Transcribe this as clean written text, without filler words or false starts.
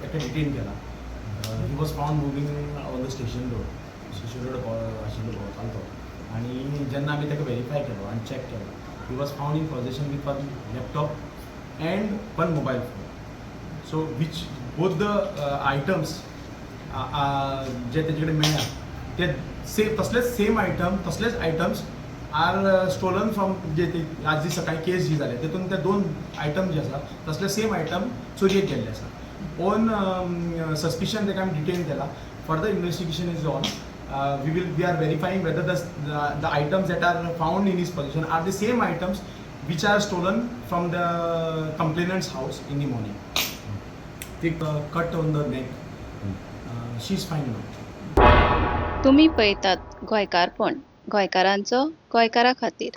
ताका डिटेन केला. He was found moving on the station road. Station road आशिल्लो, भोंवतालो तो आनी जेन्ना आमी ताका वेरीफाय केलो आनी चॅक केलो, he was found in possession with one laptop and one mobile phone, so which both the items जे तेजे कडेन मेळ्ळा ते सेम, तसलेच सेम आयटम, तसलेच आयटम्स आर स्टोलन फ्रॉम जे ते आज जी सकाळी केस जी जाले, तेतून ते दोन आयटम जे आसा, तसले सेम आयटम चोरयेक गेल्ले आसा. ऑन सस्पिशन ताका आमी डिटेन केला. Further investigation is on. We are verifying whether the items that are found in his possession are the same items which are stolen from the complainant's house in the morning. Cut on the neck. She is fine now. तुमी पळयतात गोंयकारपण, गोंयकारांचो गोंयकारा खातीर.